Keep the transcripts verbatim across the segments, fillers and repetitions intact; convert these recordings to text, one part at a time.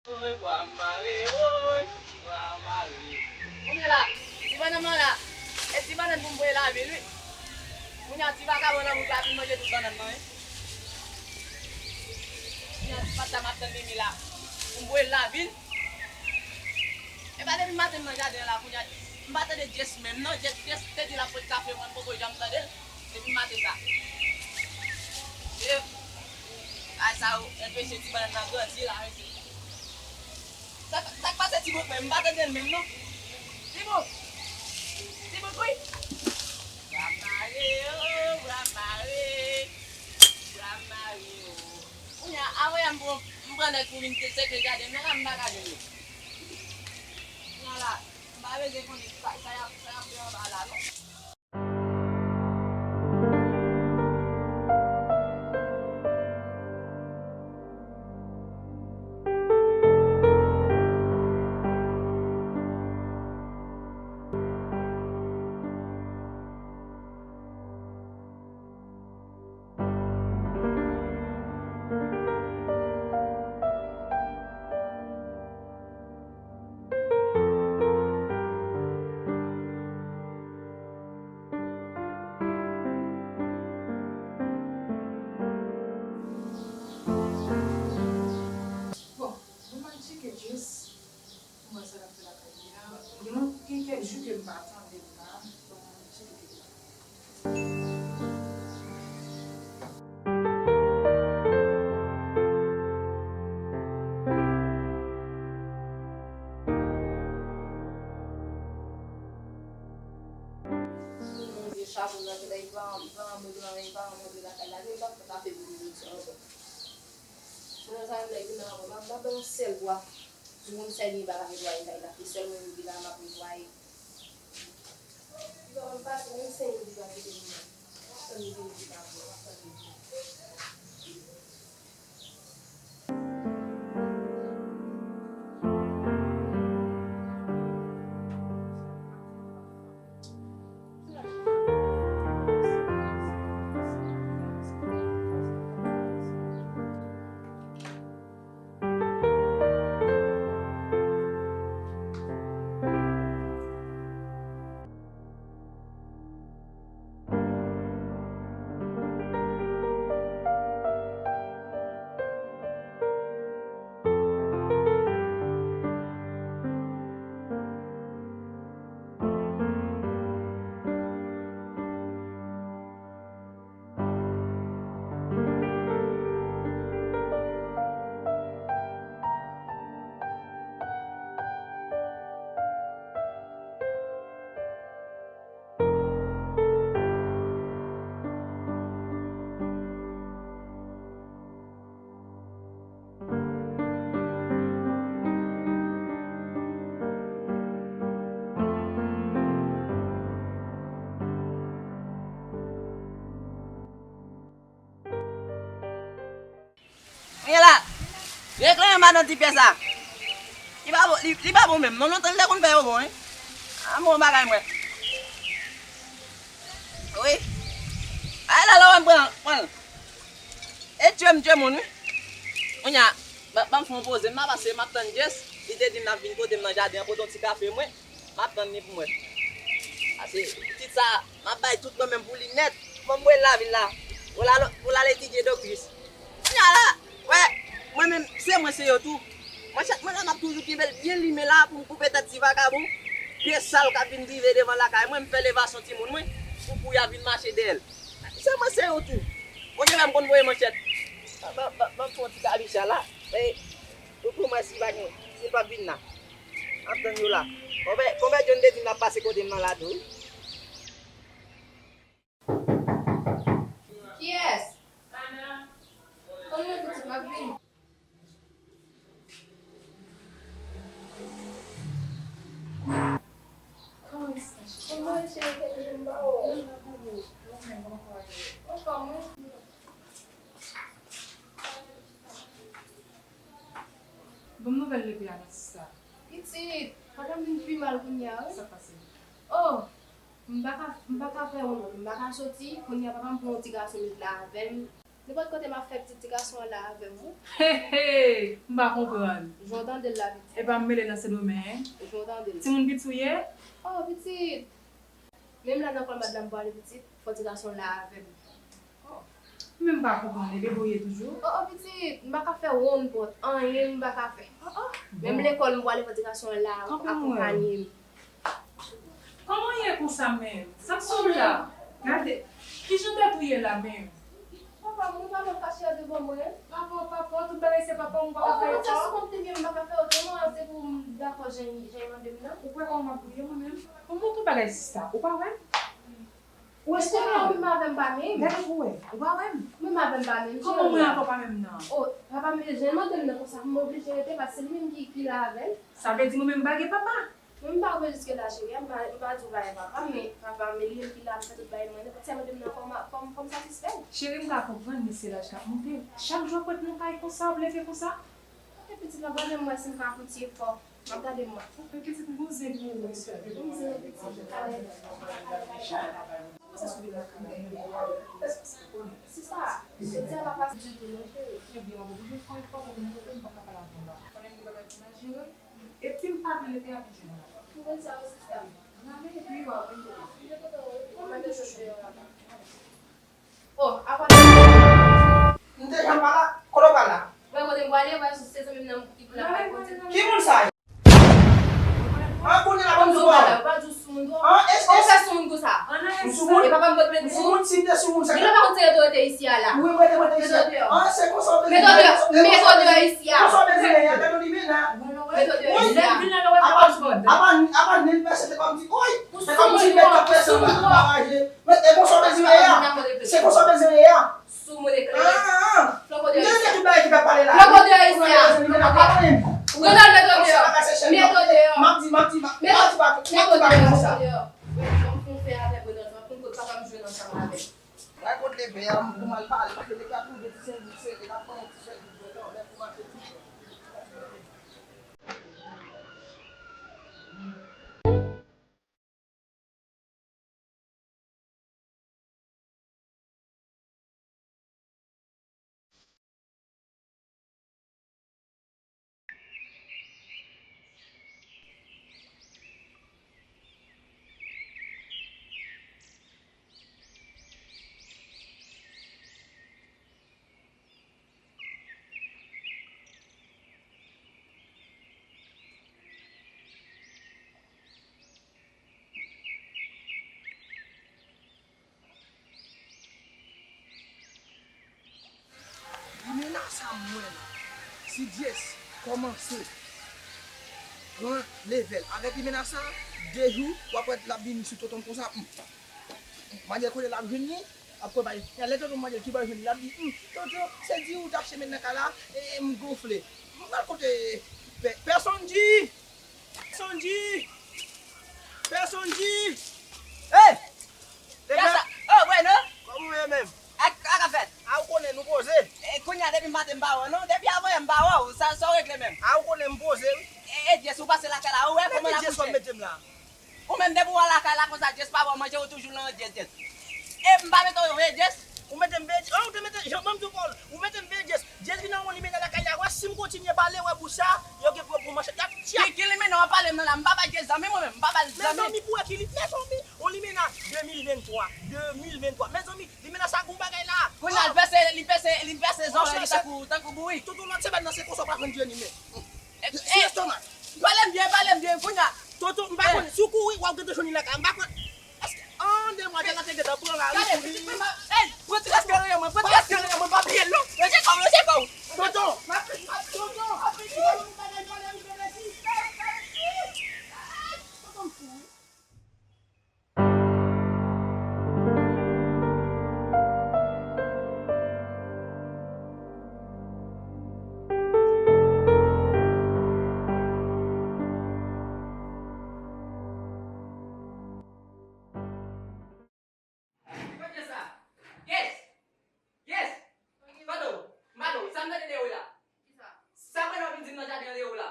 Oy, bwa m mare, oy, bwa m mare. Kounye a la, ti bannann mwen la, e ti bannann pou m voye lavil, wi. Kounye a, ti vakabon nan wout la vin manje tout bannann mwen, wi. Kounye a, ti pasta m ap tann Mimi la pou m voye l lavil. E pa depi maten m nan jaden an la, kounye a, m pa tande Jess menm non. Jess, Jess te di l ap pot kafe, mwen m poko janm tande l depi maten sa. E bagay sa yo anpeche ti bannann nan grandi la, mesye. Sa, sa k pase Tibouk menm? M pa tande l menm non. Tibouk! Tibouk wi! Bwa mare, oh, bwa mare. Bwa mare, oh. Kounye a, avan yè m pran, m pran nèg pou vin te seke jaden nan la, m pa ka jwenn li. Kounye a la, m pa bezwen konnen sa, sa y ap, sa y ap fè anba la non. Bon, nou pral tcheke Jess pou m wè sa l ap fè lakay li a. Gen, gen kèk jou ke m pa tande l la. Bon, m tcheke kèk jou. Bondye chapo nan tèt, li pa, li pa antre nan, li pa antre lakay la, li pa fè kafe pou li jodi a ankò. Mwen sa m lè vin nan, m ap, m ap bay yon sèl vwa. Pou moun sèl li pa ka netwaye kay la, se sèl mwen menm ki la, m ap netwaye. Li pa konn pase menm senk minit li pa kite m nan. M ap tann li vini, li pa vini, m ap tann li vini. Kounye a la, reklame madan ti pyè sa. Li pa bon, li, li pa bon menm. Non, lontan li te konn fè yo bon, wi. A bon bagay mwen. Wi. Ay la, la, w ap pran, pran. E tchwe m tchwe moun, wi. Kounye a, ban, ban m fè yon poze. M pa pase, m ap tann Jess. Li te di m l ap vin kote m nan jaden an, pote yon ti kafe mwen. M ap tann li pou mwen. Pase pitit sa, m ap bay tout mwen menm pou li nèt. Ban m voye l lavil la. Pou l al, pou l al etidye doktris. Kounye a la, wè, mwen menm, se mwen se yo tou. Manchèt mwen la, m ap toujou kenbe l byen limen la pou m koupe tèt ti vakabon. Pye sal k ap vin drive devan lakay mwen, m fè levasyon timoun mwen, pou, pou y a vin mache dèyè l. Se mwen se yo tou. Bondye fè m konn voye manchèt. Ban, ban, ban, ban m fè yon ti kabicha la. E, pou, pou mwen si pa gen, si l p ap vin la. M ap tann yo la. Konpè, konpè John te di m l ap pase kote m nan la tou, wi. Kiyès? Tann mwen pitit, m ap vini. Kòman cheri, kèk jou m pa wè w. Anfòm, wi. Ban m nouvèl depi a la, sista. Pitit, kòlè m vin pi mal kounye a, wi. Sa k pase? Oh, m pa ka, m pa ka fè yon lòt, m pa ka soti. Kounye a papa m pran yon ti gason met la avè m. Nenpòt kote m ap fè pitit ti gason an la avè m, wi. Hey, hey, m pa konprann. Jan w tande l la, pitit. Epa m mele nan Sendomeng. Jan w tande l. Timoun piti w ye? Oh, pitit. Menm la nan kòlmad la m pwale, pitit. Fò ti gason an la avè m. Oh. Mwen menm m pa konprann, e bebe w ye toujou? Oh, oh, pitit, m pa ka fè wonn pòt, anyen m pa ka fè. Oh, oh. Menm lekòl m pwale, fò ti gason an la akonpanye m. Kòman w ye konsa menm? Sa k sou w la? Gade, kijan tèt ou ye la menm? Papa, moun pa nan kache devan mwen. Papa, papa, tout bagay se papa, ou pa ka fè efò. Ou konn sa sou kont li, men m pa ka fè otreman, se pou m dakò jan, jan l mande m nan. Ou kwè kòman m ap priye mwen menm? Kòman tout bagay sista, ou pa wè m? Ou espere w menm avè m pa menm. Gade pou wè, ou pa wè m? Menm avè m pa menm. Kòman mwen avè w pa menm nan? Oh, papa, men jan l mande m nan konsa, m oblije rete, paske se li menm ki, ki la avè l. Sa vle di mwen menm m pa gen papa? Mwen, m pa rive jiske la, cheri a, m pa, m pa di w pa gen papa, men papa, men li menm ki la, m fè tout bagay mwen, nenpòt sa l mande m nan fò m, fò m, fò m satisfè l. Cheri, m ka konprann, men se laj k ap monte. Chak jou w ap ret nan kay konsa, w ap leve konsa. Ok, pitit, m ap gade m wè si m ka fè yon ti efò. M ap gade m wè. Ok, pitit, m gon zen pou ou, respè. M gon zen, pitit. Alè. Sista, jodi a pa fasil ditou, non, cheri. Ebyen, w ap oblije fè yon efò pou vin kote m, m pa ka pale avè w la. Konnen m gen bagay pou m al jere. Epi m pa vle rete a pi djè la. Ou konn sa, wi, sista. N ale epi w a vin kote m. Mwen mete chouchou yo la. Oh, apa. M te janm pa la, kote w pral la? Wè kote m prale, wè se zanmi m nan ki pou la pral kote. Ki moun sa ye? An konnen la banm di w pa wè. Ou pa di sou moun dwòl. An, es, ou fè sou moun konsa. M sou moun? E papa m pot plent pou ou. M sou moun, si m te sou moun, sa. Li pa konn se yo te rete isi a la. Wi, mwen te, mwen te isi a. An, se konsa w bezwen. Mete w deyò, mete w deyò isi a. Konsa w bezwen ye a, tande w li mena. Mete w deyò isi a. Apa, apa, apa nèg pèse te kòm di, oy, te kòm di, mèt ap pèse anba raje. Men e konsa w bezwen ye a. Se konsa w bezwen ye a. Sou moun eklere. Ah, ah, ah. Floko deyò isi a. Tout bagay ki t ap pale la. Floko deyò isi a. Ronald, mete w deyò. Mete w deyò. M ap di, m ap di, m ap di pa, m ap di pa konsa. Mwen, m fè afè Ronald, m ap konn kot papa m jwenn ansanm avè l. Gade kot leve a, m pou m al pale, paske nèg la toude ti sendwich sere, l ap pran yon ti sendwich bwè kanmenm pou mache tou. Limena sa m wè la, si Jess kòmanse pran levèl avèk limena sa, de jou, w ap wè l ap vin sou tonton m konsa. Manzè kote l ap jwenn li, ap konpayi. Lè tonton manzè ki bay jwenn li, l ap di, "Hum, tonton, se di ou t ap chemen nan kay la, e, e m gonfle." M pral kote pè, pè Sonji. Pè Sonji. Pè Sonji. Hey! Kasa, oh, Bueno. Kòman w ye menm? Ak, ak afè. A, ou konnen nou poze. E, kounye a, depi maten m pa wè w, non. Depi avan yè m pa wè w. Sa, sa w regle menm? A, ou konnen m poze, wi. E, e, Jess, ou pase lakay la, ou wè kòman l akouche. Mete Jess, mete m la. Ou menm depi w al lakay la konsa, Jess pa ba w manje, ou toujou nan Jess, Jess. E m pa mete w veye Jess? Ou mete m veye Jess? Oh, ou te mete, jan m di w, Paul, ou mete m veye Jess. Jess vin nan yon limena lakay la, wè si m kontinye pale, wè bouch sa, yo gen pou yo pran manchèt, y ap tchak. Ki, ki limena w ap pale m nan la? M pa bay Jess zanmi mwen menm, m pa ba l zanmi. Mezanmi, pou wè ki li, mezanmi, yon limena de mil venntwa, de mil venntwa. Mezanmi, limena sa gon bagay la. Kounye a l pèse, li pèse, li pèse zòrèy li tankou, tankou bourik. Tout yon lòt semèn nan, se konsa w pral jwenn Jenny, men. Sou estomak. Pale m byen, pale m byen, kounye a. Toto, m pa konn. Si w kouri, w ap gentan jwenn li lakay. M pa konn. Èske, an, demwazèl la te gentan pran lari pou li? Ey, pran ti rès kare mwen, pran ti rès kare mwen, pa bliye l non. Lanje kò w, lanje kò w. Toto. Toto. Toto m fou, wi. Yes! Yes! Yes! Pardon! Malo, sa m tande deyò la? Sa Brenda vin di m nan jaden an deyò la?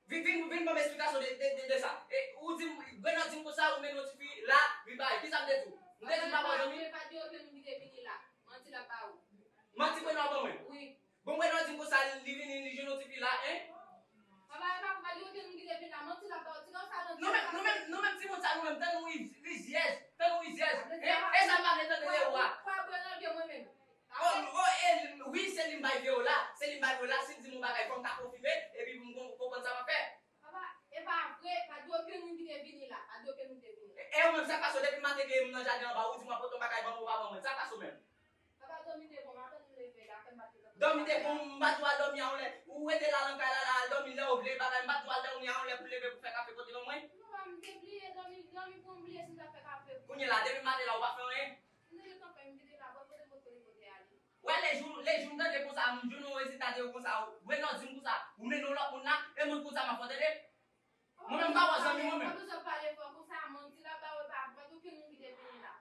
Vin, vin, vin ban m esplikasyon de, de, de, de sa. E, ou di m, Grenò di m konsa, ou mennen yon tifi la, vin bay. Kisa m te di w? M te di m pa ba w zanmi? Pa di okenn moun ki te vini la. Manti l ap ba ou. Manti Grenò ban mwen? Wi. Bon, Grenò di m konsa, li vini, li jwenn yon tifi la, en? Papa, e pa, pa di okenn moun ki te vini la. Manti l ap ba ou. Ti gason sa nan... Nou menm, nou menm, nou menm timoun sa, nou menm, tann nou ri-, rizyèz, tann nou rizyèz. E, e sa m pa vle tande de ou a. Kwa, kwa, kwa, kwa, mwen menm. Oh, oh, e, wi, se li m bay Viola. Se li m bay Viola. Si l di m yon bagay, fò m ka konfime, epi pou m kon-, konprann sa m ap fè. Papa, e pa vre, pa di okenn moun ki te vini la. Pa di okenn moun ki te vini la. E, e ou menm, sa k pase w? Depi maten ke m nan jaden anba, ou di m w ap pote yon bagay ban m, ou pa ban mwen. Sa k pase w menm? Papa, dòmi te bon, m atann m leve la, fè m pa te dòmi. Dòmi te bon, m pa di w al dòmi a yon lè. Ou rete la nan kay la, la, al dòmi lè w vle, bagay, m pa di w al dòmi a yon lè pou leve pou fè kafe pote ban mwen. Non, papa, m te bliye dòmi, dòmi pou m bliye si m t ap fè kafe. Kounye la, depi maten la, ou pa fè anyen? M te gentan fè, m kite la, bò kote m pote li pote ale. Wè, lejou, lejou m tande konsa, m jwenn yon rezilta de ou konsa, Grenò di m konsa, ou mennen yon lòt moun la, e moun konsa m ap fè tande. Mwen menm m pa wè zanmi mwen menm. Ou bezwen pale fò konsa, manti l ap ba ou, e pa vre, okenn moun ki te vini la.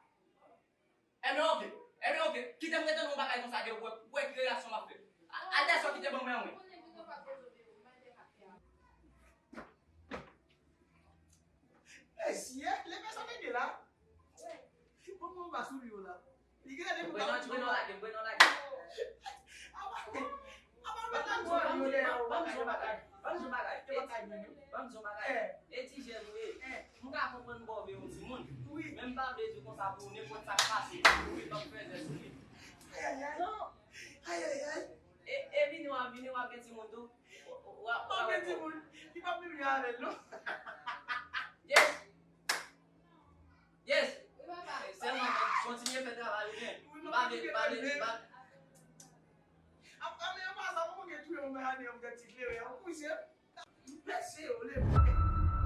Enben, oke. Enben, oke. Kite m rete nan yon bagay konsa de ou, pou wè ki reyaksyon m ap fè. A, al dèyè sa w kite ban mwen an, wi. Mesye, leve sa tande la. Bon, bon, ba sou li yo la. Li genlè depi Grenò, Grenò lage, Grenò lage. Apa, apa, ban m di yon bagay, ban m di yon bagay, ban m di yon bagay. Ban m di yon bagay. E ti jèn ou ye. M ka konprann bòve yon timoun. Men m pa vle di konsa pou nenpòt sa k pase. Ou wi, ban m fè zè sou li. Ayayay. Non. Ayayay. E, e vini w ap, vini w ap gen timoun tou. W, w, w, w, w ap gen timoun. Li p ap menm jan avè l, non. Yes. Yes. Wi, papa. Sèlman, kontinye fè travay ou byen. Wi, m ap kontinye fè l byen. Pa vle, pa vle, pa. Ap, ap, men pa sa, mwen gen touye yon bagay, yon gad ti klere, yon kouche. Mesye, ou leve.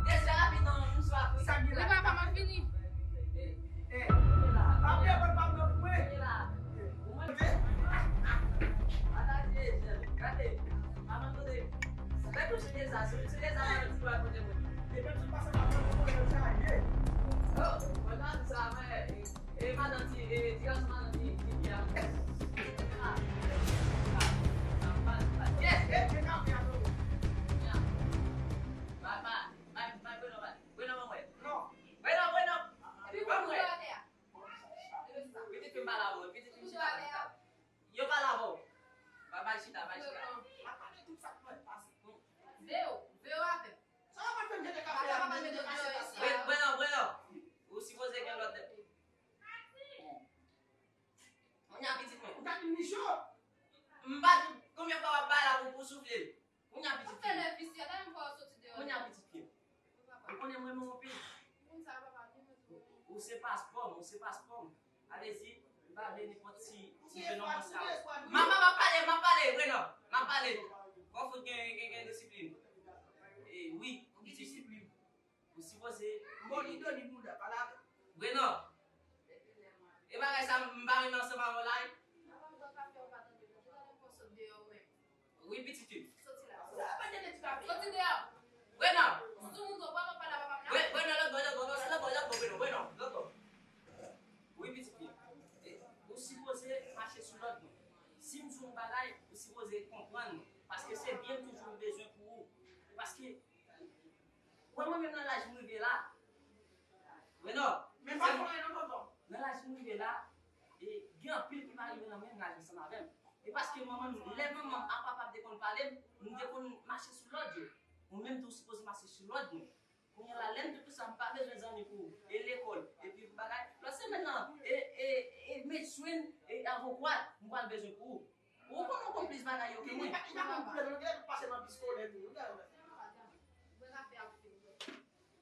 Yes, se rapid, non, m swaf, wi. Sa gen la? Wi, papa, m ap vini. Eh, eh. Pa bliye pran pa m nan pou mwen. Ou mwen. Gade, gade. Maman, tande. Lè tou sou deza, sou, sou deza, maman, ti bwa kote mwen. E menm si w pase pa mwen, mwen, mwen, sa ye. Oh, mwen, sa, mwen. E madan ti, e ti gason madan ti, ti fi a. Ah. Yes, yes, yes, kafe a, tonton. Ba, ba, ba, ba, Grenò, ba. Grenò, ban mwen. Non. Grenò, Grenò. Ban mwen. Pitit fi m pa la, bon. Pitit fi m chita la. Yo pa la, bon. Ba, ba, chita, ba, chita. Veo, veo avè. Sa w ap fè m jete kafe a, m jete kafe a. Grenò, Grenò. Ou sipoze gen lòt tèt. Kounye a pitit mwen. Ou ta di m li cho. M pa di konbyen fwa w ap bay la pou, pou soufle l. Kounye a pitit mwen. Ou fè lè visye, la menm fwa w soti deyò. Kounye a pitit mwen. Ou konnen mwen renmen w anpil. Ou, ou se paspò m, ou se paspò m. Sa vle di, m pa vle nenpòt ti, ti jenòm nan sa. Manman, m ap pale, m ap pale, Grenò. M ap pale. Fò fout gen, gen, gen disiplin. E wi, pitit. Ou sipoze. Bon, li do li bouda, pale avè l. Grenò. E bagay sa, m pa renmen ansanm avè w la, wi. Wi, pitit fi m. Soti la. Soti deyò. Grenò. Gre-, Grenò, lòt bò, lòt bò, lòt bò, lòt bò, Grenò, Grenò, lòt bò. Wi, pitit fi m. E, ou sipoze mache sou lòd mwen. Si m di w yon bagay, ou sipoze konprann mwen. Paske se byen toujou m bezwen pou ou. Paske Ou wè mwen menm nan laj m rive la. Grenò. Men pa fè anyen non, tonton. Nan laj m rive la, e gen anpil ki pa rive nan menm laj ansanm avè m. E paske manman m, lè manman m ak papa m te konn pale m, m te konn mache sou lòd yo. Ou menm tou ou sipoze mache sou lòd mwen. Kounye a la, lè m di w tout sa, m pa bezwen zanmi pou ou. E lekòl, epi bagay. Lòt semèn nan, e, e, e medswen, e avokad, m pral bezwen pou ou. Ou konn, ou konn plis bagay yo ke mwen. Li pa, li pa konn koulè, men gen lè l pase nan bi skolè tou. Gade.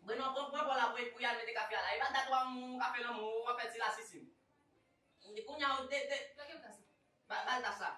Grenò, pran, pran bò la pou, pou y al mete kafe a la. E pa dat w a yon kafe lanmou, w ap fè ti lasisin. Kounye a, ou te, te, ba, ba l tas la.